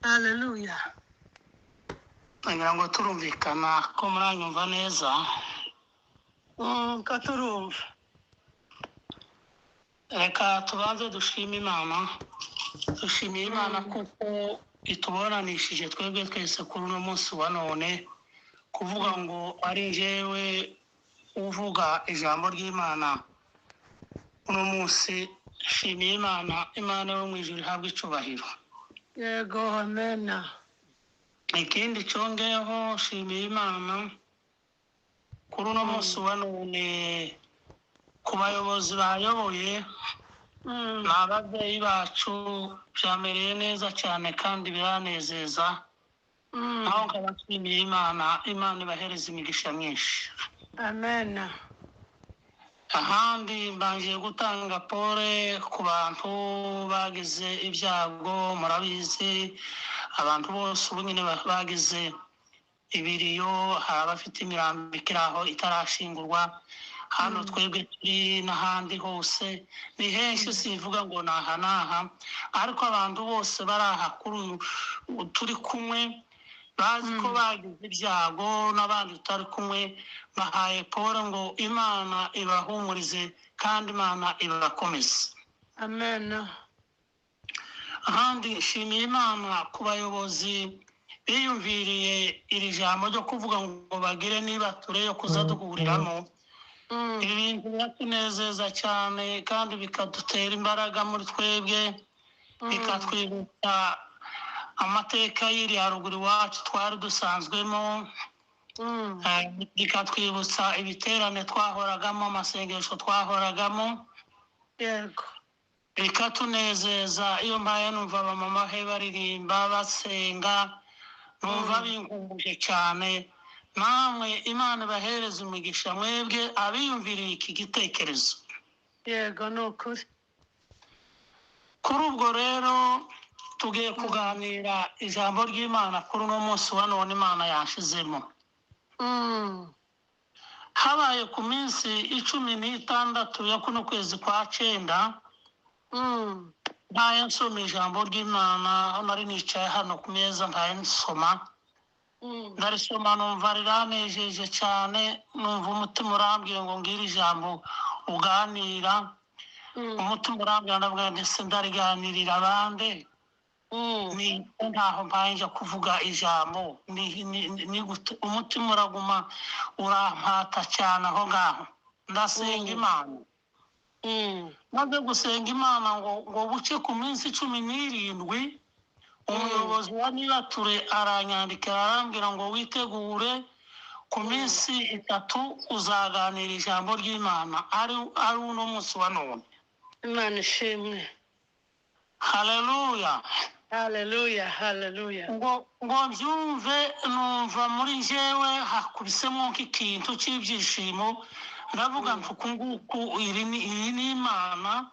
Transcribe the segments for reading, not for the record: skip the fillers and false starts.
Haleluya. Ngira ngo turumvikana ko muranyumva neza. Ko turumva. Reka tubanze dushime Imana. Dushimiye Imana kuko ituburanishije twebwe twese kuri uno munsi wa none, kuvuga ngo ari njyewe uvuga ijambo ry'Imana uno munsi. Nshimiye Imana, Imana yo mu ijuru ihabwa icubahiro. Yego, amena. Ikindi cyongeyeho, nshimiye Imana kuri uno munsi wa none ku bayobozi bayoboye, ni ababyeyi bacu, byamereye neza cyane kandi biranezeza. Naho nkaba nshimiye Imana, Imana ibahereza imigisha myinshi. Amena. Ahandi mbanje gutanga pole ku bantu bagize ibyago. Murabizi, abantu bose ubu nyine bagize ibiriyo, hari abafite imirambo ikiri aho itarashingurwa hano. Twebwe turi n'ahandi hose ni henshi, sivuga ngo ni aha n'aha, ariko abantu bose bari aha kuri uyu turi kumwe bazi ko bagize ibyago, n'abandi tutari kumwe bahaye pole ngo Imana ibahumurize kandi Imana ibakomeze. Amena. Ahandi nshimiye Imana ku bayobozi biyumviriye iri jambo ryo kuvuga ngo bagire nibature yo kuza duhuriramo. Ibi bintu biratunezeza cyane kandi bikadutera imbaraga muri twebwe, bikatwibutsa amateka y'iri haruguru iwacu twari dusanzwemo, bikatwibutsa ibiterane twahoragamo, amasengesho twahoragamo. Yego. Bikatunezeza iyo mbaye numva abamama he baririmba, basenga, numva binkumbuje cyane. Namwe Imana ibahereza umugisha, mwebwe abiyumviriye iki gitekerezo. Yego, ni ukuri. Kuri ubwo rero tugiye kuganira ijambo ry'Imana kuri uno munsi wa none Imana yashizemo. Habaye ku minsi 16 ya kuno kwezi kwa 9, ntaye nsoma ijambo ry'Imana. Nari nicaye hano ku meza, ntaye nsoma, ndarisoma numva riranejeje cyane, numva umutima urambwiye ngo ngire ijambo uganira. Umutima urambwira, ndavuga ndetse ndariganirira abandi, ni ntaho mbaye njya kuvuga ijambo ni gute? Umutima uraguma urampata cyane aho ngaho, ndasenga Imana. Maze gusenga Imana ngo buce ku minsi 17, umuyobozi wa nibature aranyandikira, arambwira ngo witegure, ku minsi 3 uzaganira ijambo ry'Imana, ari uno munsi wa none. Imana ishimwe. Haleluya. Haleluya, haleluya. Ngo mbyumve, numva muri njyewe hakubisemo nk'ikintu cy'ibyishimo. Ndavuga nti uku nguku iyi ni Imana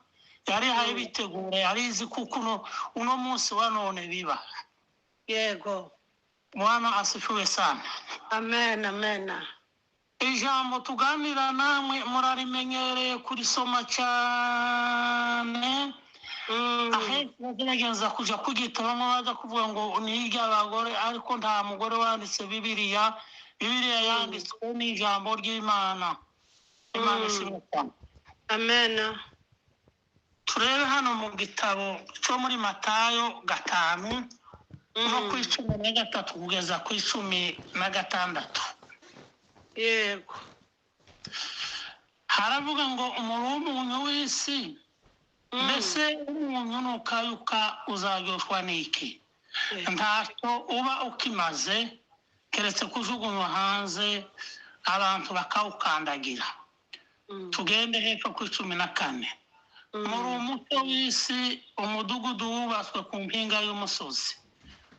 yari ihaye bitegura, yari izi kuko uno munsi wa none biba. Yego. Bwana asifiwe sana. Amen, amen. Ijambo tuganira namwe murarimenyereye kurisoma cyane. Ahenshi bagerageza kuja kugita, bamwe baza kuvuga ngo ni iry'abagore, ariko nta mugore wanditse Bibiliya. Bibiliya yanditswe n'ijambo ry'Imana. Imana ishimwe cyane. Amen. Turebe hano mu gitabo cyo muri Matayo 5, no ku 13 kugeza ku 16. Yego. Haravuga ngo umuri w'umunyu w'isi, mbese umunyu nukayuka uzaryoshwa n'iki? Ntacyo uba ukimaze keretse kujugunywa hanze, abantu bakawukandagira. Tugende hepfo ku 14. Muri umucyo w'isi, umudugudu wubatswe ku mpinga y'umusozi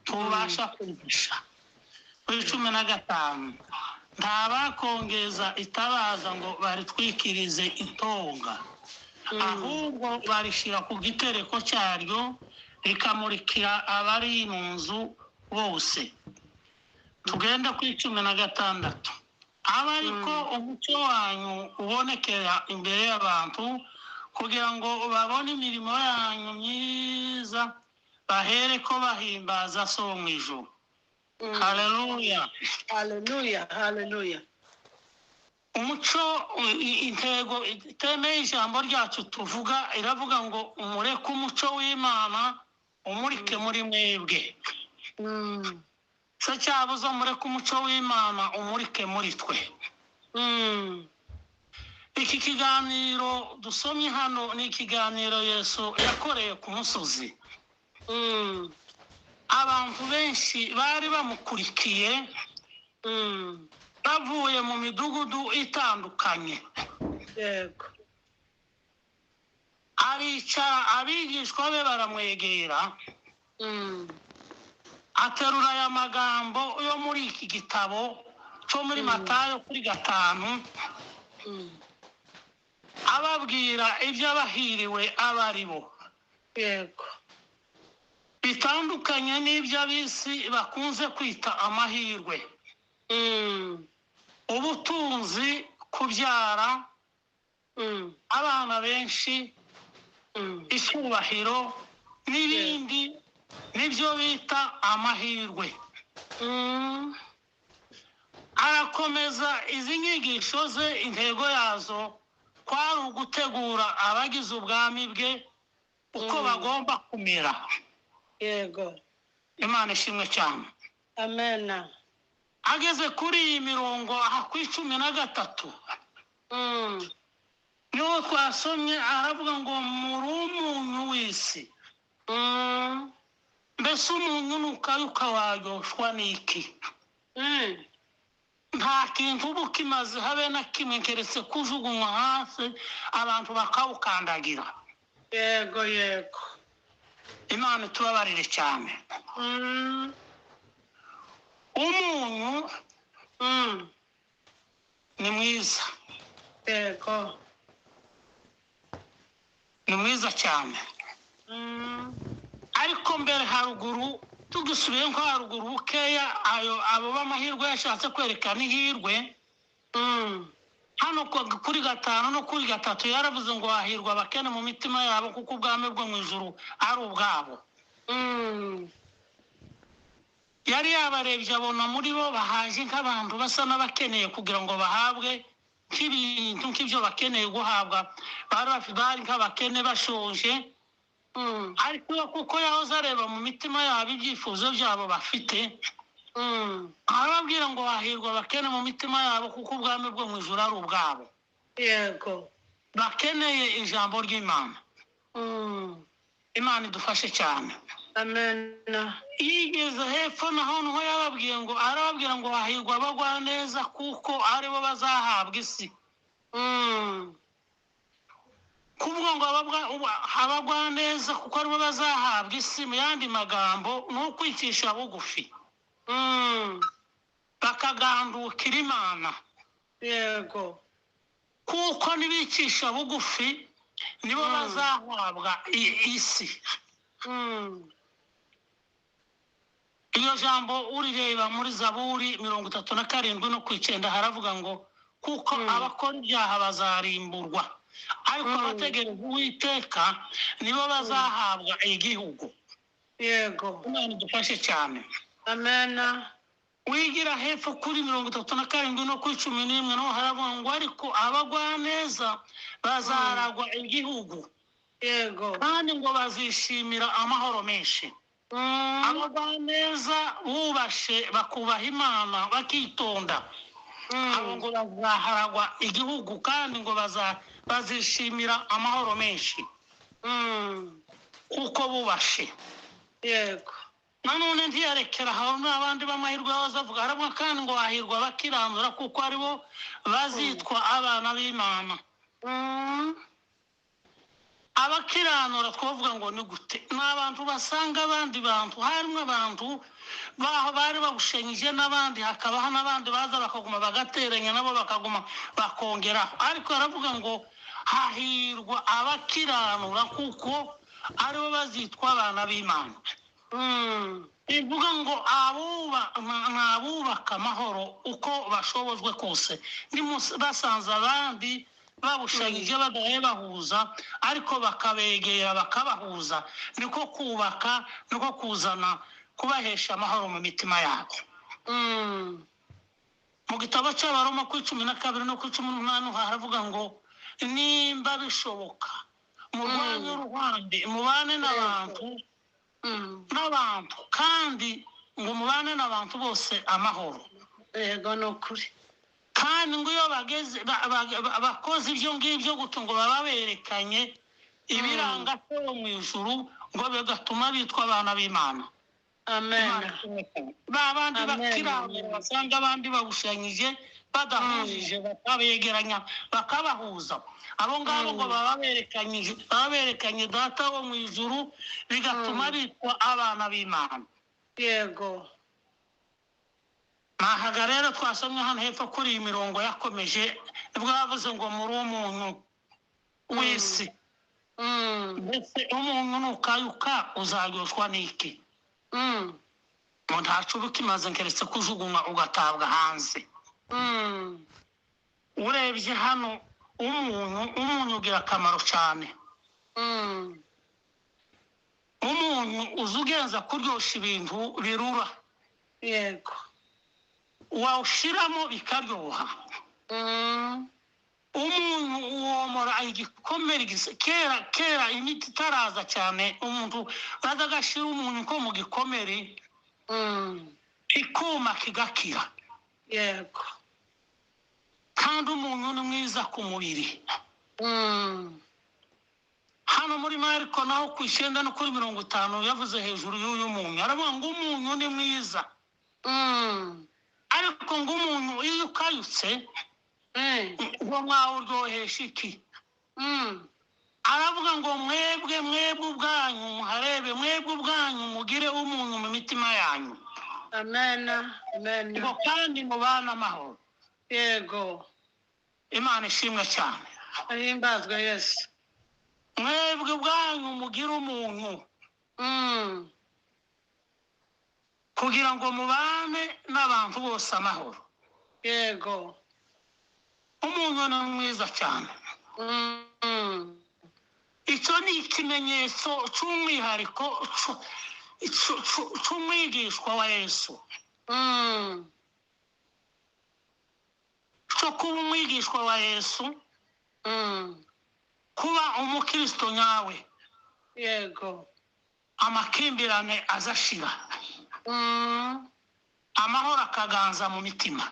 ntubasha kwigisha. Ku 15, nta bakongeza itabaza ngo baritwikirize itonga, ahubwo barishyira ku gitereko cyaryo, rikamurikira abari mu nzu bose. Tugende ku 16. Aba ariko umucyo wanyu ubonekera imbere y'abantu, kugira ngo babone imirimo yanyu myiza, Bahere ko bahimbaza So wo mu ijuru. Haleluya. Haleluya, haleluya. Umuco, intego itemeye ijambo ryacu tuvuga iravuga ngo umureke umuco w'Imana umurike muri mwebwe. Se cyabuze mureke umuco w'Imana umurike muri twe. Iki kiganiro dusomye hano ni ikiganiro Yesu yakoreye ku musozi. Abantu benshi bari bamukurikiye bavuye mu midugudu itandukanye. Yego. Aricara, abigishwa be baramwegera. Aterura aya magambo yo muri iki gitabo cyo muri Matayo kuri 5, ababwira ibyo abahiriwe aba ari bo. Yego. Bitandukanye n'ibyo ab'isi bakunze kwita amahirwe. Ubutunzi, kubyara abana benshi, icyubahiro n'ibindi nibyo bita amahirwe. Arakomeza izi nyigisho ze, intego yazo kwari ugutegura abagize ubwami bwe uko bagomba kumera. Yego. Imana ishimwe cyane. Amena. Ageze kuri iyi mirongo aha ku 13, niho twasomye, aravuga ngo muri umunyu w'isi. Mbese umunyu nukayuka waryoshwa n'iki? Nta kintu uba ukimaze habe na kimwe, keretse kujugunywa hasi abantu bakawukandagira. Yego, yego. Imana itubabarire cyane. Umunyu ni mwiza. Yego. Ni mwiza cyane. Ariko mbere haruguru, tugisubiye nko haruguru bukeya, ayo abo b'amahirwe yashatse kwerekana ihirwe. Hano kuri 5 no kuri 3 yaravuze ngo hahirwa abakene mu mitima yabo, kuko ubwami bwo mu ijuru ari ubwabo. Yari yabarebye abona muri bo bahaje nk'abantu basa n'abakeneye kugira ngo bahabwe nk'ibintu nk'ibyo bakeneye guhabwa. Bari nk'abakene bashonje. Ariko kuko yahoze areba mu mitima yabo ibyifuzo byabo bafite, arababwira ngo hahirwa abakene mu mitima yabo, kuko ubwami bwo mu ijuru ari ubwabo. Yego. Bakeneye ijambo ry'Imana. Imana idufashe cyane. Amen. Yigeze hepfo naho niho yababwiye ngo, arababwira ngo hahirwa abagwa neza, kuko aribo bazahabwa isi. Kuvuga ngo abagwa neza kuko aribo bazahabwa isi, mu yandi magambo ni ukwicisha bugufi. Bakagandukira Imana. Yego. Kuko nibicisha bugufi nibo bazahabwa isi. Iyo jambo urireba muri Zaburi 37 no ku 9, haravuga ngo kuko abakora ibyaha bazarimburwa, ariko abategereza Uwiteka nibo bazahabwa igihugu. Yego. Imana idufashe cyane. Amena. Wigira hepfo kuri 37 no kuri 11, naho haravuga ngo ariko abagwa neza bazaragwa igihugu. Yego. Kandi ngo bazishimira amahoro menshi. Abagwa neza bubashe bakubaha Imana bakitonda, abo ngo bazaharagwa igihugu, kandi ngo bazishimira amahoro menshi. Kuko bubashe. Yego. Nanone ntiyarekera aho n'abandi b'amahirwe bazavuga, haravuga kandi ngo hahirwa abakiranura, kuko aribo bazitwa abana b'Imana. Abakiranura twavuga ngo ni gute? Ni abantu basanga abandi bantu, harimo abantu baho bari bagushenyije n'abandi, hakabaho n'abandi baza bakaguma bagateranya nabo bakaguma bakongeraho. Ariko aravuga ngo hahirwa abakiranura, kuko aribo bazitwa abana b'Imana. Ivuga ngo abubaka amahoro uko bashobojwe kose, basanze abandi Babushanyije badahe bahuza, ariko bakabegera bakabahuza, niko kubaka, niko kuzana kubahesha amahoro mu mitima yabo. Mu gitabo cy'Abaroma ku 12 no ku 18 haravuga ngo nimba bishoboka murwanye uruhande, mubane n'abantu n'abantu, kandi ngo mubane n'abantu bose amahoro. Yego, ni ukuri. Kandi ngo iyo bageze bakoze ibyo ngibyo gutyo, ngo baba berekanye ibiranga Se wo mu ijuru, ngo bigatuma bitwa abana b'Imana. Amen. Ba bandi Amen. bakiranura, basanga abandi babushanyije badahujije, bakabegeranya bakabahuza, abo ngabo ngo baba berekanye Data wo mu ijuru, bigatuma bitwa abana b'Imana. Nahaga rero twasomye hano hepfo kuri iyi mirongo yakomeje, nibwo bavuze ngo muri umunyu w'isi. Mbese umunyu nukayuka uzaryoshwa n'iki? Ngo ntaco uba ukimaze keretse kujugunywa ugatabwa hanze. Urebye hano umunyu ugira akamaro cyane. Umunyu uza ugenza kuryosha ibintu birura. Wawushiramo bikaryoha. Umunyu womora igikomere. Kera kera imiti itaraza cyane, umuntu baza agashyira umunyu ko mu gikomere, kikuma kigakira. Kandi umunyu ni mwiza ku mubiri. Hano muri Mariko naho ku 9 no kuri 50 yavuze hejuru y'uyu munyu, aravuga ngo umunyu ni mwiza, ariko ngo umunyu iyo ukayutse, ngo mwawuryohesha iki? Aravuga ngo mwebwe ubwanyu muharebe, mwebwe ubwanyu mugire umunyu mu mitima yanyu, Amen, amen. ngo kandi mubane amahoro. Imana ishimwe cyane. Ahimbazwe Yesu. Mwebwe ubwanyu mugire umunyu kugira ngo mubane n'abantu bose amahoro. Umunyu ni mwiza cyane. Icyo ni ikimenyetso cy'umwihariko cy'umwigishwa wa Yesu. Cyo kuba umwigishwa wa Yesu, kuba umukristo nyawe, amakimbirane azashira, amahoro akaganza mu mitima.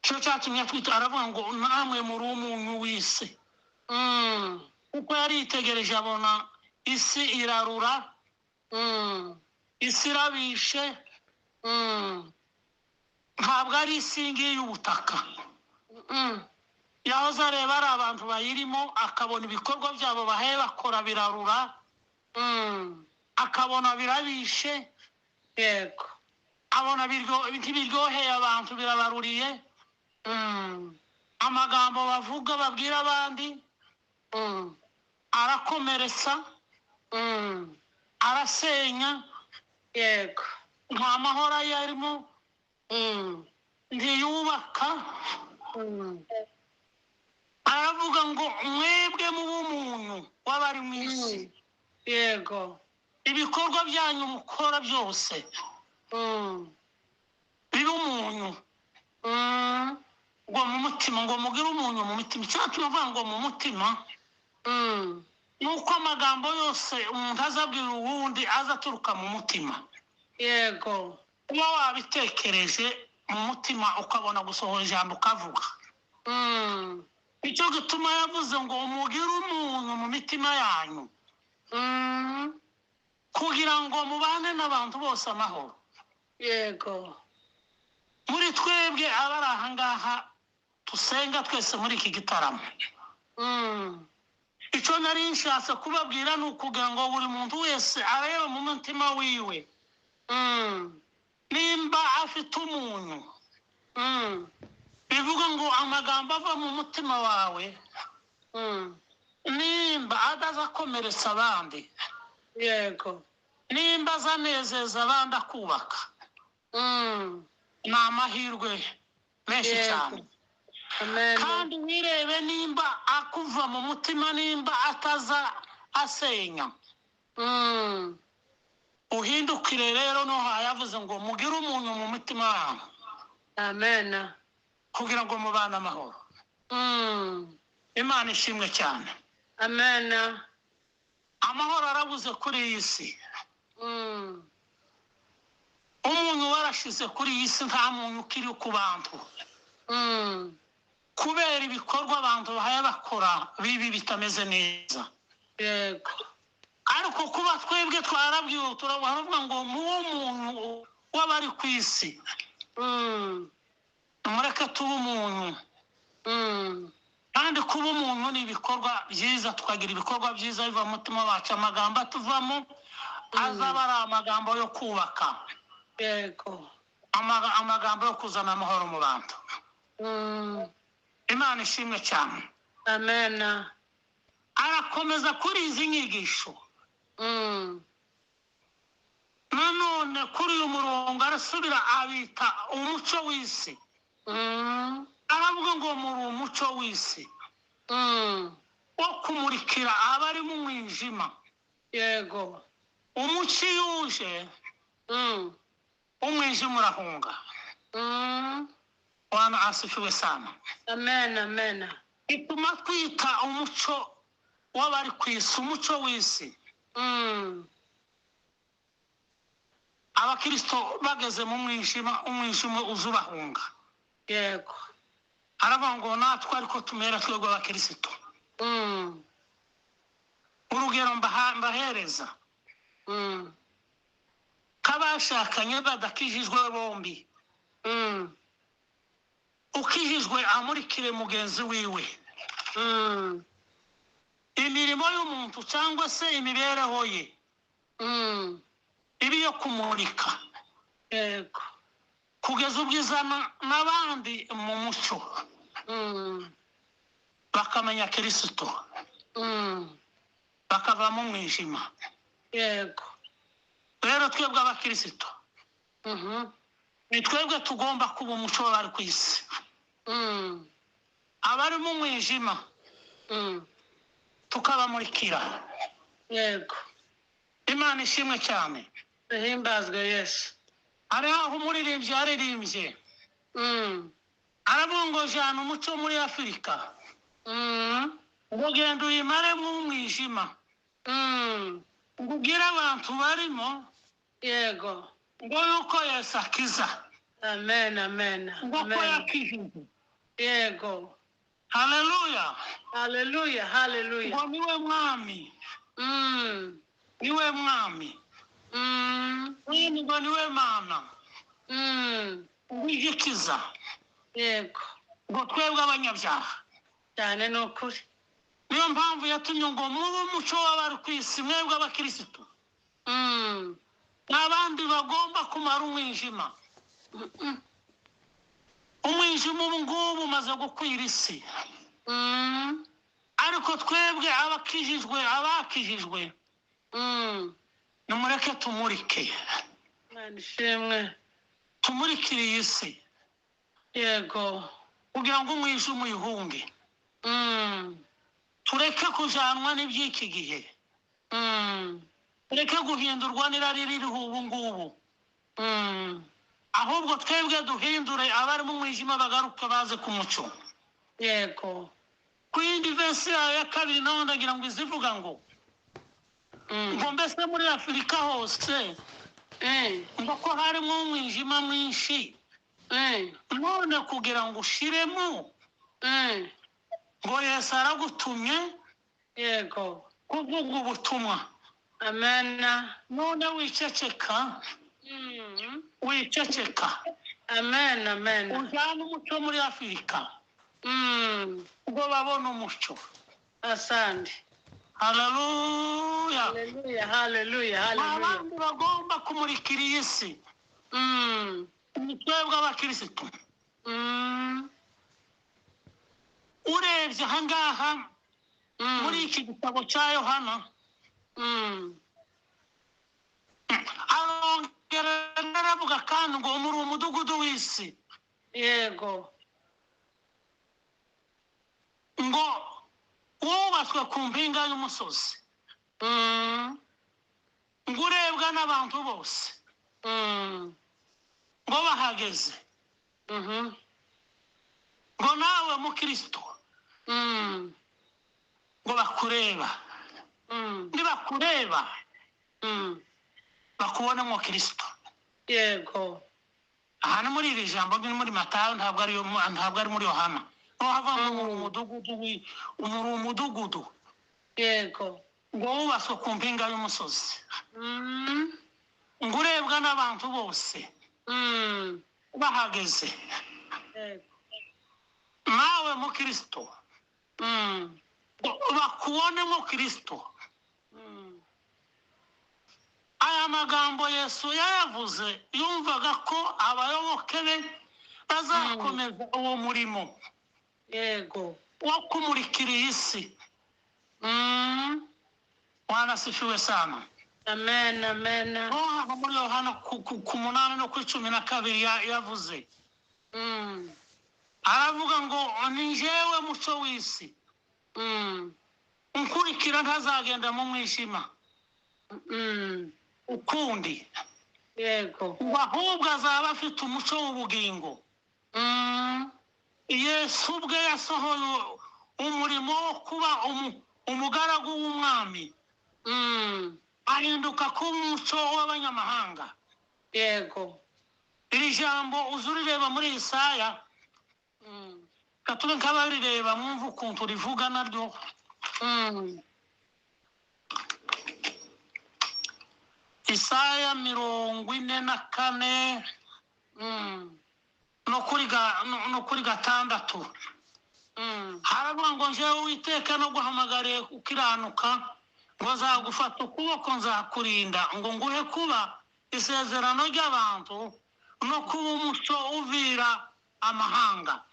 Cyo cyatumye twita, aravuga ngo namwe muri umunyu w'isi, kuko yaritegereje abona isi irarura, isi irabishe. Ntabwo ari isi ngiyi y'ubutaka. Yahoze areba ari abantu bayirimo, akabona ibikorwa byabo bahaye bakora birarura, akabona birabishe, abona ntibiryoheye abantu, birabaruriye. Amagambo bavuga babwira abandi arakomeretsa, arasenya. Nta mahoro ayarimo, ntiyubaka. Aravuga ngo mwebwe mube umunyu w'abari mu isi. Ibikorwa byanyu mukora byose bibe umunyu. Ngo mu mutima, ngo mugire umunyu mu mitima. Icyatuma avuga ngo mu mutima, ni uko amagambo yose umuntu azabwira uwundi aza aturuka mu mutima. Uba wabitekereje mu mutima, ukabona gusohora ijambo ukavuga. Nicyo gituma yavuze ngo mugire umunyu mu mitima yanyu, kugira ngo mubane n'abantu bose amahoro. Muri twebwe abari aha ngaha dusenga twese muri iki gitaramo, icyo nari nshatse kubabwira ni ukugira ngo buri muntu wese arebe mu mutima wiwe nimba afite umunyu. Bivuga ngo amagambo ava mu mutima wawe, nimba adazakomeretsa abandi, nimba azanezeza abandi, akubaka, ni amahirwe menshi cyane. Amen. Kandi wirebe nimba akuva mu mutima, nimba ataza asenya. Uhindukire rero. No yavuze ngo mugire umuntu mu mutima wanyu Amen. kugira ngo mubane amahoro. Imana ishimwe cyane. Amen. Amahoro arabuze kuri iyi si. Umuntu warashize kuri iyi si, nta muntu ukiri ku bantu kubera ibikorwa abantu bahaye bakora bibi bitameze neza. Ariko kuba twebwe twarabwiwe, turavuga ngo muwo muntu w'abari ku isi, mureke tube umuntu. Kandi kuba umuntu ni ibikorwa byiza, tukagira ibikorwa byiza biva mu mutima wacu, amagambo atuvamo azaba ari amagambo yo kubaka, amagambo yo kuzana amahoro mu bantu. Imana ishimwe cyane. Amen. Arakomeza kuri izi nyigisho. Nanone kuri uyu murongo arasubira abita umuco w'isi. Aravuga ngo muri umuco w'isi wo kumurikira abari mu mwijima. Umucyo iyo uje, umwijima urahunga. Bwana asifiwe sana. Amen. Amen. Ituma twita umuco w'abari ku isi, umuco w'isi. Abakristo bageze mu mwijima, umwijima uza ubahunga. Aravuga ngo natwe ariko tumera twebwe abakristo. Urugero mbahereza, k'abashakanye badakijijwe bombi, ukijijwe amurikire mugenzi wiwe. Imirimo y'umuntu cyangwa se imibereho ye ibe iyo kumurika kugeza ubwo izana n'abandi mu mucyo, bakamenya Kristo, bakava mu mwijima. Rero twebwe abakristo, ni twebwe tugomba kuba umuco w'abari ku isi. Abari mu mwijima tukabamurikira. Imana ishimwe cyane. Himbazwe Yesu. Hari aho umuririmbyi yaririmbye, aravuga ngo jana umuco muri Afurika, ngo genda uyimaremo umwijima, ngo ubwire abantu barimo ngo yuko Yesu akiza. Amen. Amen. Ngo ko Amen. yakijije. Haleluya. Haleluya. Haleluya. Ngo niwe mwami, niwe mwami, ngo niwe Mana wigikiza, ngo twebwe abanyabyaha. Cyane ni ukuri. Niyo mpamvu yatumye ngo mube umuco w'abari ku isi, mwebwe abakirisitu, n'abandi bagomba kumara umwijima. Umwijima ubu ngubu umaze gukwira isi, ariko twebwe abakijijwe, abakijijwe, nimureke tumurike. Imana ishimwe. Tumurikire iyi si kugira ngo umwijima uyihunge. Tureke kujanwa n'iby'iki gihe, tureke guhindurwa n'irari ririho ubu ngubu, ahubwo twebwe duhindure abari mu mwijima bagaruke baze ku muco. Ku yindi verse yayo ya kabiri naho ndagira ngo izivuga ngo ngo mbese muri Afurika hose ngo ko harimo umwijima mwinshi, none kugira ngo ushiremo, ngo Yesu aragutumye kuvuga ubutumwa. Amen. None wiceceka, wiceceka. Amen. Amen. Ujyane umuco muri Afurika ngo babone umuco. Asante. Haleluya. Haleluya. Haleluya. Haleluya. Abandi bagomba kumurikira iyi si ni twebwe abakirisitu. Urebye ahangaha muri iki gitabo cya Yohana, arongera aravuga kandi ngo muri umudugudu w'isi. Ngo wubatswe ku mpinga y'umusozi, ngo urebwa n'abantu bose, ngo bahageze, ngo nawe mukristo, ngo bakureba, nibakureba bakubonemo Kristo. Yego. Aha ni muri iri jambo, ni muri Matayo, ntabwo ari muri Yohana. Hava ngo umudugudu, muri umudugudu. Yego. Ngo wubatswe ku mpinga y'umusozi, ngo urebwa n'abantu bose bahageze, Yego. nawe mukristo, bakubonemo Kristo. Aya magambo Yesu yayavuze yumvaga ko abayoboke be bazakomeza uwo murimo. Yego. Wo kumurikira iyi si. Bwana asifiwe sana. Amen, amen. Muri Yohana ku 8 no ku 12 yavuze. Aravuga ngo ni njyewe muco w'isi. Unkurikira ntazagenda mu mwijima. Ukundi. Yego. Ngo ahubwo azaba afite umuco w'ubugingo. Yesu ubwe yasohoye umurimo wo kuba umugaragu w'umwami. Ahinduka kuba umuco w'abanyamahanga. Yego. Iri jambo uzurireba muri Isaya, katube nk'abarireba mwumva ukuntu rivuga naryo. Isaya 44 no kuri 6. Haravuga ngo njyewe Uwiteka no guhamagariye ukiranuka, ngo nzagufata ukuboko nzakurinda, ngo nguhe kuba isezerano ry'abantu no kuba umuco uvira amahanga.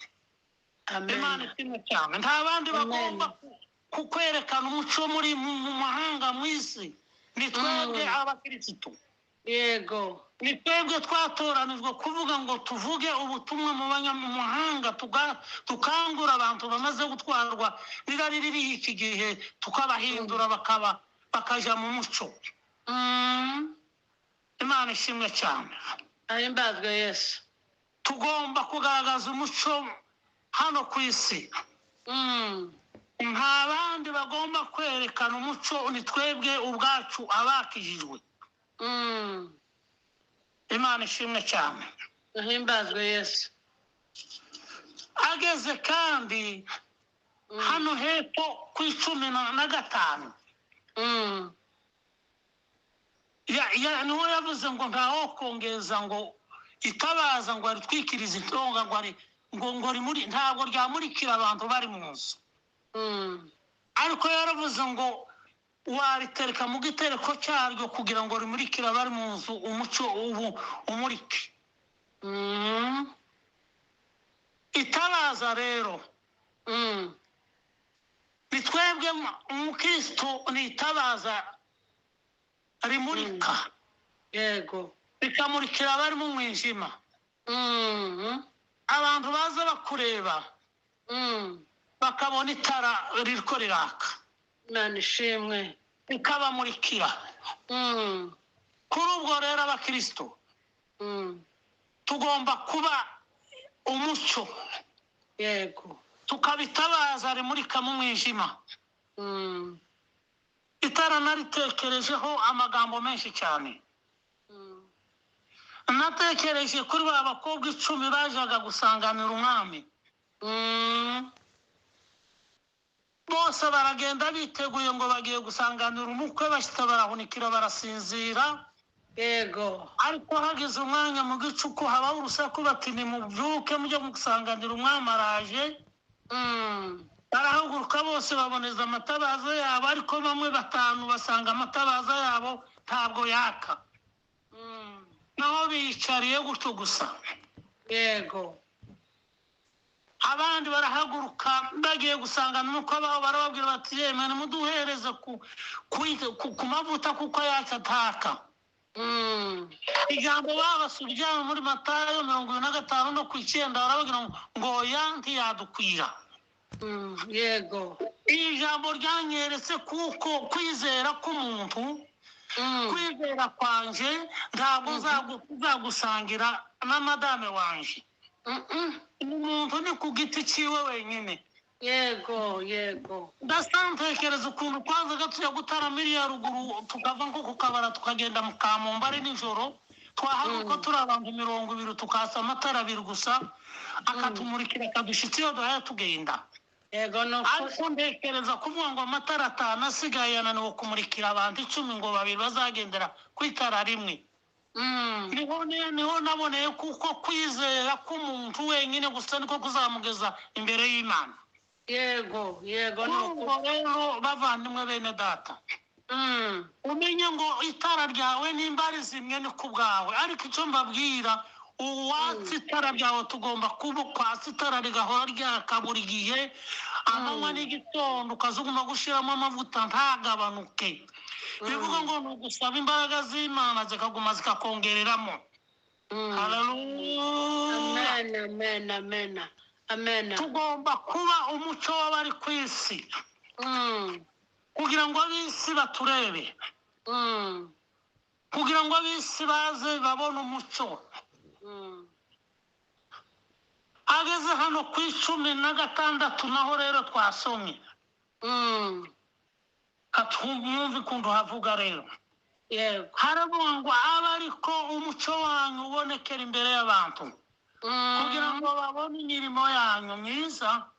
Amen. Imana ishimwe cyane. Nta bandi bagomba kukwerekana umuco muri mu mahanga mu isi, ni twebwe abakirisitu. Yego. Ni twebwe twatoranijwe kuvuga ngo tuvuge ubutumwa mu banyamahanga, tukangura abantu bamaze gutwarwa n'irari riri iki gihe, tukabahindura bakaja mu muco. Imana ishimwe cyane. Ahimbazwe Yesu. Tugomba kugaragaza umuco hano ku isi. Nta bandi bagomba kwerekana umuco, ni twebwe ubwacu abakijijwe. Imana ishimwe cyane. Ahimbazwe Yesu. Ageze kandi hano hepfo ku 15. Niho yavuze ngo ntawo kongeza ngo itabaza ngo aritwikirize intonga, ngo ari ngo rimuri, ntabwo ryamurikira abantu bari mu nzu. Ariko yaravuze ngo waritereka mu gitereko cyaryo kugira ngo rimurikire abari mu nzu, umuco ubu umurike. Itabaza rero ni twebwe umukristo, ni itabaza rimurika. Yego. Rikamurikira abari mu mwijima. Abantu baza bakureba, bakabona itara ririko riraka. Imana ishimwe. Rikabamurikira. Kuri ubwo rero abakristo, tugomba kuba umuco. Yego. Tukabitabaza rimurika mu mwijima. Itara naritekerejeho amagambo menshi cyane. Natekereje kuri ba bakobwa 10 bajaga gusanganira umwami. Bose baragenda biteguye ngo bagiye gusanganira umukwe, bashita barahunikira barasinzira. Yego. Ariko hageze umwanya mu gicuku habaho urusaku bati nimubyuke mujye gusanganira umwami araje. Barahaguruka bose baboneza amatabaza yabo, ariko bamwe 5 basanga amatabaza yabo ntabwo yaka. Naho biyicariye gutyo gusa. Yego. Abandi barahaguruka bagiye gusangana nuko abaho barababwira bati yemwe nimuduhereze ku mavuta kuko yacu ataka. Ijambo babasubije muri Matayo 25 no ku 9 barababwira ngo oya ntiyadukwira. Yego. Iri jambo ryanyeretse kuko kwizera k'umuntu, kwizera kwanje ntabwo nzagusangira na madame wanje. Umuntu ni ku giti cyiwe wenyine. Yego, yego. Ndasantekereza ukuntu twazaga tujya gutarama iriya ruguru, tukava nko ku Kabara tukagenda mu Kamombo ari nijoro, twahaguruka turi abantu 20, tukasa amatara abiri gusa, akatumurikira akadushyitsa iyo duhaye tugenda. Yego, ni ukuri. Ariko ntekereza kuvuga ngo amatara 5 asigaye yananiwe kumurikira abantu 10 ngo babiri bazagendera ku itara rimwe. Niho naboneye kuko kwizera k'umuntu wenyine gusa niko kuzamugeza imbere y'Imana. Yego, yego, ni ukuri. Urumva rero bavandimwe bene data, umenye ngo itara ryawe nimba rizimye ni ku bwawe, ariko icyo mbabwira, uwatsa itara ryawe tugomba kuba kwatsa itara rigahora ryaka buri gihe, amanywa n'igitondo, ukazuguma gushyiramo amavuta ntagabanuke. Bivuga ngo ni ugusaba imbaraga z'Imana zikaguma zikakongereramo. Haleluya. Amen, amen, amen, amen. Tugomba kuba umucyo w'abari ku isi, kugira ngo ab'isi baturebe, kugira ngo ab'isi baze babone umucyo. Ageze hano ku 16 naho rero twasomye. Katwumve ukuntu havuga rero. Yego. Haravuga ngo abe ariko umucyo wanyu ubonekera imbere y'abantu, kugira ngo babone imirimo yanyu myiza,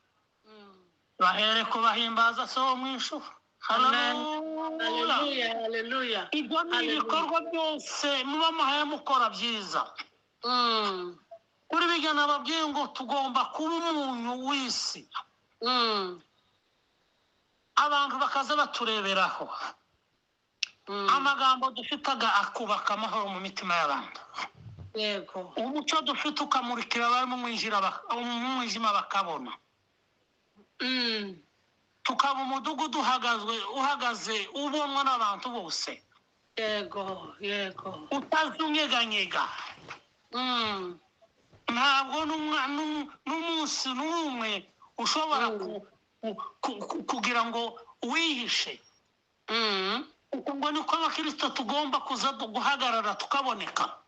bahereko bahimbaza so wo mu ijuru. Haleluya. Haleluya, haleluya. Ibyo ni ibikorwa byose muba muhaye mukora byiza. Kuri bijya nababwiye ngo tugomba kuba umunyu w'isi, abantu bakaza batureberaho. Amagambo dufitaga akubaka amahoro mu mitima y'abantu. Yego. Umuco dufite ukamurikira abari mu mwijima bakabona. Tukaba umudugudu uhagaze ubonwa n'abantu bose. Yego, yego. Utazunyeganyega. Ntabwo n'umunsi n'umwe ushobora kugira ngo wihishe. Ubwo niko abakristo tugomba kuza guhagarara tukaboneka.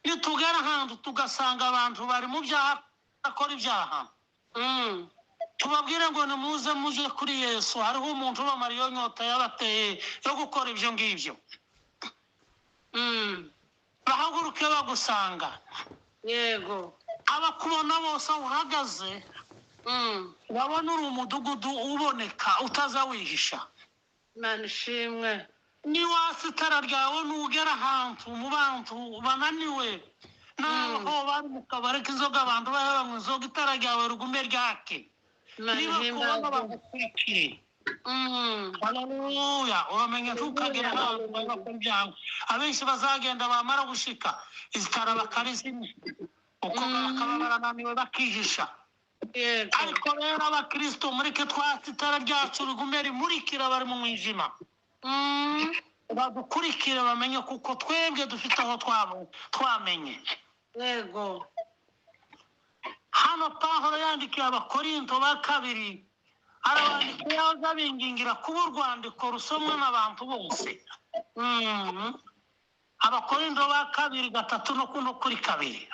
Nitugera ahantu tugasanga abantu bari mu byaha, bakora ibyaha, tubabwire ngo nimuze muje kuri Yesu, hariho umuntu ubamara iyo nyota yabateye yo gukora ibyo ngibyo. Bahaguruke bagusanga. Yego. Abakubona bose aho uhagaze, wabona uri umudugudu uboneka utaza wihisha. Imana ishimwe. Niwatsa itara ryawe nugera ahantu mu bantu bananiwe, naho bari mu kabari k'inzoga, abantu banywa inzoga, itara ryawe rigume ryake. Imana Niba kubona ihimbaze. bagukurikire. Haleluya. Uramenye ntukagera ahantu bakora ibyaha. Abenshi bazagenda bamara gushika itara bakarizimya, uko bakaba barananiwe bakihisha. Yego. Ariko rero abakristo mureke twatse itara ryacu rigume rimurikira abari mu mwijima, badukurikire bamenye kuko twebwe dufite aho twamenye. Yego. Hano Pawulo yandikiye Abakorinto ba kabiri, arabandikiye aza bingingira kuba urwandiko rusomwa n'abantu bose. Abakorinto ba kabiri 3 no kuri 2.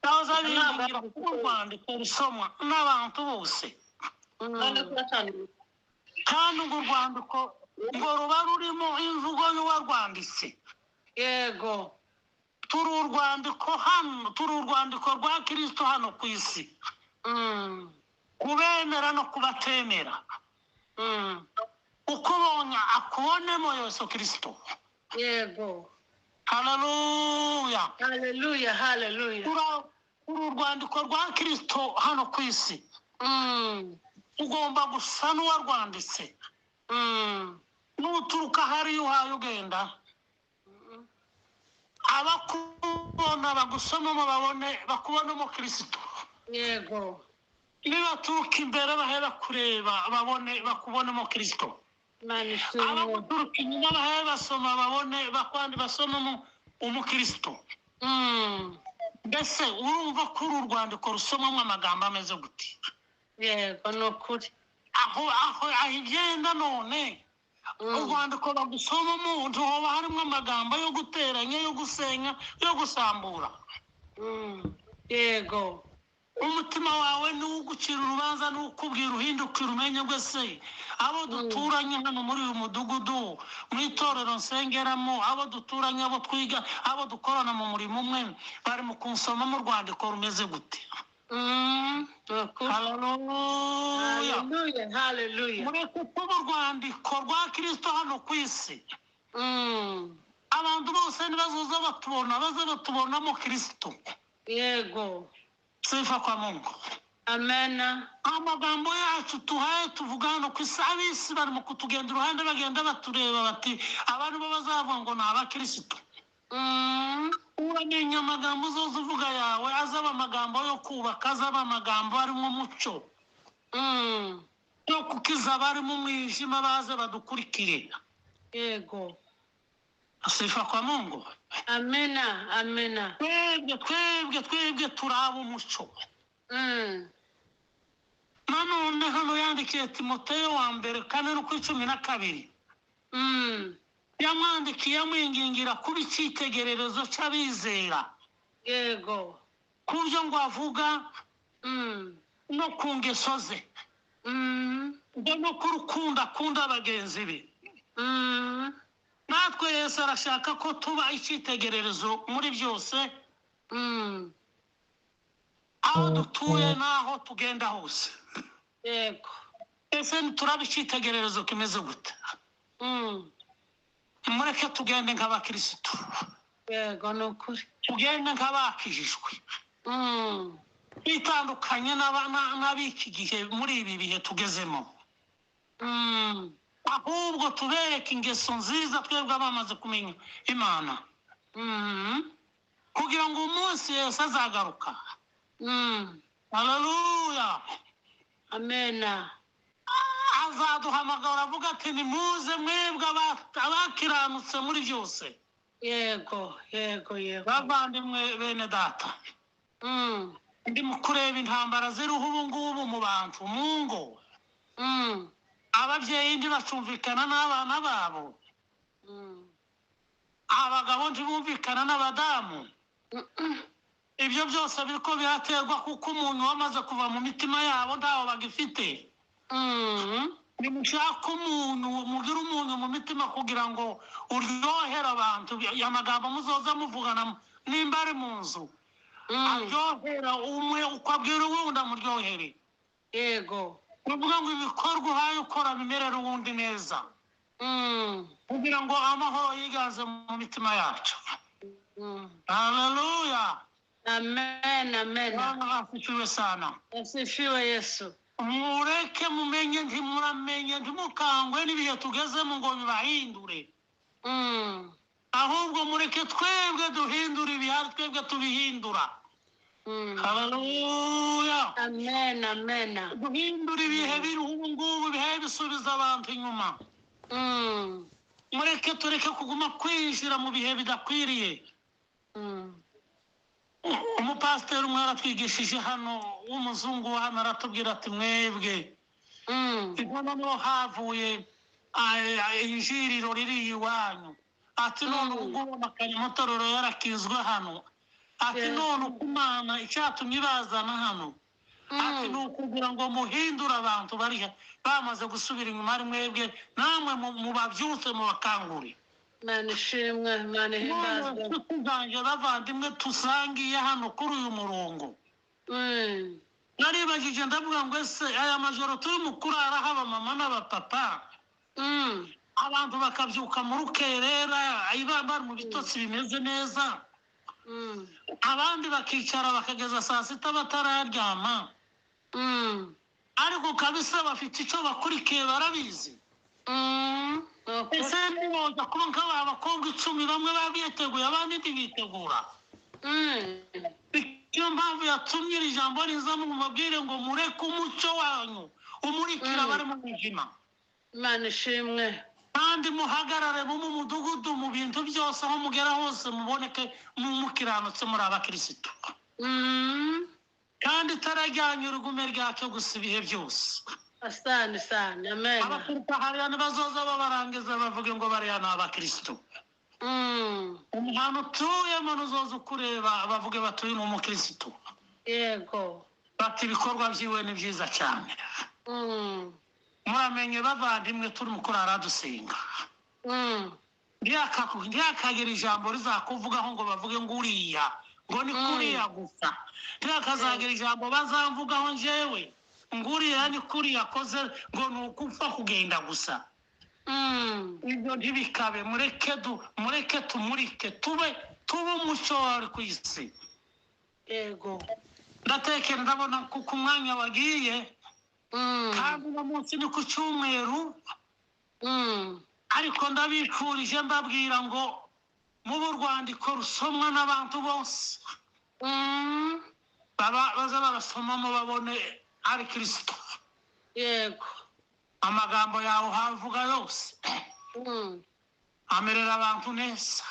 Aza bingingira kuba urwandiko rusomwa n'abantu bose. Kandi urwo rwandiko ngo ruba rurimo imvugo y'uwarwanditse. Yego. Turi urwandiko hano, turi urwandiko rwa Kristo hano ku isi. Kubemera no kubatemera. Ukubonye akubonemo Yesu Kristo. Yego. Haleluya. Haleluya, haleluya. Turi urwandiko rwa Kristo hano ku isi. Ugomba gusa n'uwarwanditse. Nuturuka hariya uhaye ugenda, abakubona bagusomamo babone bakubonemo Kristo. Yego. Nibaturuka imbere bahera kureba babone bakubonemo Kristo. Imana ishimwe. Abaguturuka inyuma bahera basoma babone bakwandi basomamo umukristo. Mbese urumva ko uru rwandiko rusomamo amagambo ameze gute? Yego, ni ukuri. Aho igenda none urwandiko bagusomamo ntihoba harimo amagambo yo guteranya, yo gusenya, yo gusambura. Yego. Umutima wawe ni ugucira urubanza, ni ukubwira uhindukira umenye rwese abo duturanye hano muri uyu mudugudu, mu itorero nsengeramo, abo duturanye, abo twiga, abo dukorana mu murimo umwe, bari mu kunsomamo urwandiko rumeze gute? Ni ukuri. Haleluya. Haleluya, haleluya. Mureke tuba urwandiko rwa Kirisito hano ku isi. Abantu bose nibazoza batubona, baze batubonamo Kirisito. Yego. Sifa kwa Mungu. Amena. Amagambo yacu tuhaye tuvuga hano ku isi, ab'isi bari mu kutugenda iruhande, bagenda batureba bati abantu bo bazavuga ngo ni abakirisitu. Uramenya amagambo uzoza uvuga yawe azaba amagambo yo kubaka, azaba amagambo arimo umucyo yo kukiza abari mu mwijima, baze badukurikire. Yego. Sifa kwa Mungu. Amena, amena. Twebwe turaba umuco. Nanone hano yandikiye Timoteyo wa mbere 4:12. Yamwandikiye amwingingira kuba icyitegererezo cy'abizera. Yego. Ku byo ngo avuga no ku ngeso ze. Ngo no ku rukundo akunda bagenzi be. Natwe Yesu arashaka ko tuba icyitegererezo muri byose, aho dutuye n'aho tugenda hose. Yego. Ese turaba icyitegererezo kimeze gute? Mureke tugende nk'abakirisitu. Yego, ni ukuri. Tugende nk'abakijijwe. Bitandukanye n'ab'iki gihe, muri ibi bihe tugezemo. Ahubwo tubereke ingeso nziza twebwe abamaze kumenya Imana. Kugira ngo umunsi Yesu azagaruka. Haleluya. Amena. Azaduhamagara avuga ati nimuze mwebwe abakiranutse muri byose. Yego, yego, yego. Bavandimwe bene data. Ndi mu kureba intambara ziriho ubu ngubu mu bantu, mu ngo. Ababyeyi ntibacumvikana n'abana babo. Abagabo ntibumvikana n'abadamu. Ibyo byose biriko biraterwa kuko umuntu wamaze kuva mu mitima yabo ntawo bagifite. Nimushaka umuntu, mugire umuntu mu mitima kugira ngo uryohere abantu. Amagambo muzoza muvugana nimba ari mu nzu. Aryohera umwe uko abwira uwundi amuryohere. Yego. Nuvuga ngo ibikorwa uhaye ukora bimerere uwundi neza. Kugira ngo amahoro yiganze mu mitima yacu. Haleluya. Amen, amen. Bwana asifiwe sana. Asifiwe Yesu. Mureke mumenye, ntimuramenye, ntimukangwe n'ibihe tugezemo ngo bibahindure. Ahubwo mureke twebwe duhindure ibihari, twebwe tubihindura. Haleluya. Amen, amen. Duhindure ibihe biri ubu ngubu, ibihe bisubiza abantu inyuma. Mureke tureke kuguma kwinjira mu bihe bidakwiriye. Umupasiteri umwe yaratwigishije hano w'umuzungu hano, aratubwira ati mwebwe hano niho havuye ijiriro riri iwanyu. Ati none ubu ngubu amatorero yarakizwe hano. Ati none uko Imana icyatumye ibazana hano, ati ni ukugira ngo muhindure abantu bari bamaze gusubira inyuma, ari mwebwe namwe mubabyutse mubakangure. Imana ishimwe, Imana ihimbazwe. Inshuti zanjye bavandimwe tusangiye hano kuri uyu murongo. Naribagije ndavuga ngo ese aya majoro turi mu kurara haba mama n'abapapa, abantu bakabyuka mu rukerera bari mu bitotsi bimeze neza, abandi bakicara bakageza saa sita batararyama, ariko kabisa bafite icyo bakurikiye, barabizi. Ese niboza kuba nk'aba bakobwa 10 bamwe babiteguye abandi ntibitegura? Niyo mpamvu yatumye iri jambo riza mu mubabwire ngo mureke umucyo wanyu umurikira abari mu mwijima. Imana ishimwe. Kandi muhagarare mu mudugudu, mu bintu byose, aho mugera hose muboneke mukiranutse, muri abakirisitu. Kandi itara ryanyu rigume ryake gusa ibihe byose. Asante sana, amen. Abaturuka hariya nibazoza babarangiza bavuge ngo bariya ni abakirisitu. Umuhanda utuyemo nuzoza ukureba bavuge bati uyu ni umukirisitu. Bati ibikorwa byiwe ni byiza cyane. Muramenye bavandimwe, turi mu kurara dusenga. Ntihakagire ijambo rizakuvugaho ngo bavuge ngo uriya ngo ni kuriya gusa. Ntihakazagira ijambo bazamvugaho njyewe ngo uriya ni kuriya akoze, ngo ni ukupfa kugenda gusa. Ibyo ntibikabe. Mureke tumurike, tube umucyo wari ku isi. Ndatekera, ndabona kuko umwanya wagiye. Kandi uno munsi ni ku cyumweru. Ariko ndabifurije, mbabwira ngo mube urwandiko rusomwa n'abantu bose. Baba baza barasomamo babone ari Kirisito. Amagambo yawe uhavuga yose amerera abantu neza.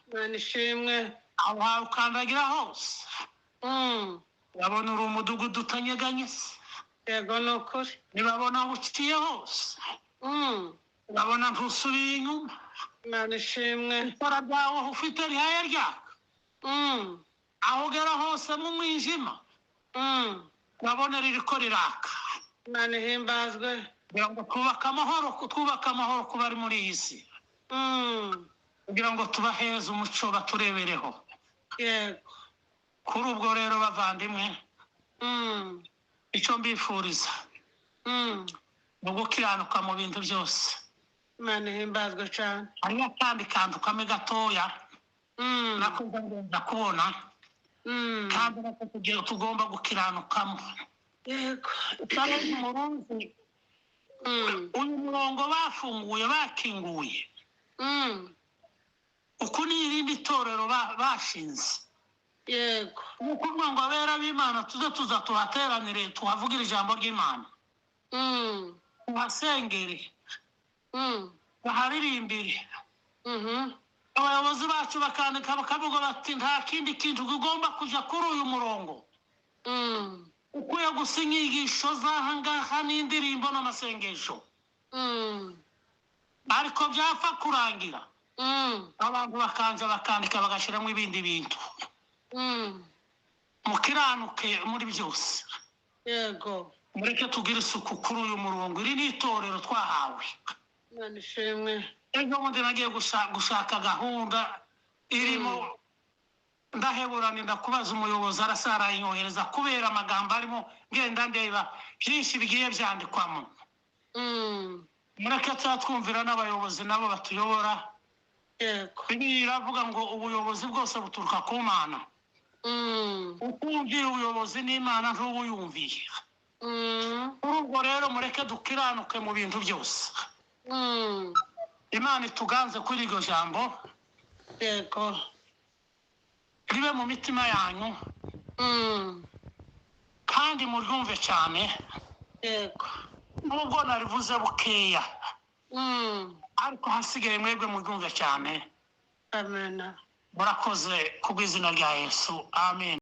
Imana ishimwe. Aho hawe ukandagira hose babona uri umudugudu utanyeganyeze. Yego, ni ukuri. Nibabona aho uciye hose babona ntusubiye inyuma. Imana ishimwe. Ikora ryawe ufite rihaye ryaka. Aho ugera hose mu mwijima babona ririko riraka. Imana ihimbazwe. Kugira ngo twubake amahoro, twubake amahoro ku bari muri iyi si. Kugira ngo tubaheze umuco baturebereho. Kuri ubwo rero bavandimwe, icyo mbifuriza ni ugukiranuka mu bintu byose. Imana ihimbazwe cyane. Hariho akandi kantu kamwe gatoya nako ngomba kubona. Kandi nako kugira tugomba gukiranukamo. Utabaza umurundi. Uyu murongo bafunguye, bakinguye. Uku ni irindi torero bashinze. Ni ukuvuga ngo abera b'Imana tuze tuza tuhateranire, tuhavugire ijambo ry'Imana, tuhasengere, tuharirimbire. Abayobozi bacu bakandika bakavuga bati nta kindi kintu kigomba kujya kuri uyu murongo. Ukwiye gusa inyigisho z'aha ngaha n'indirimbo n'amasengesho. Ariko byapfa kurangira abantu bakanza bakandika bagashyiramo ibindi bintu. Mukiranuke muri byose. Mureke tugire isuku kuri uyu murongo. Iri ni itorero twahawe. Imana ishimwe. Ejo bundi nagiye gushaka gahunda irimo, ndahebura, ndakubaza umuyobozi arasa arayinyohereza kubera amagambo arimo ngenda ndeba byinshi bigiye byandikwamo. Mureke tuba twumvira n'abayobozi nabo batuyobora. Bibiliya iravuga ngo ubuyobozi bwose buturuka ku Mana. Utumviye ubuyobozi n'Imana ntubuyumviye. Kuri ubwo rero mureke dukiranuke mu bintu byose. Imana ituganze kuri iryo jambo. Ribe mu mitima yanyu. Kandi muryumve cyane. Nubwo narivuze bukeya. Ariko hasigaye mwebwe muryumve cyane. Amen. Murakoze kubw'izina rya Yesu. Amen.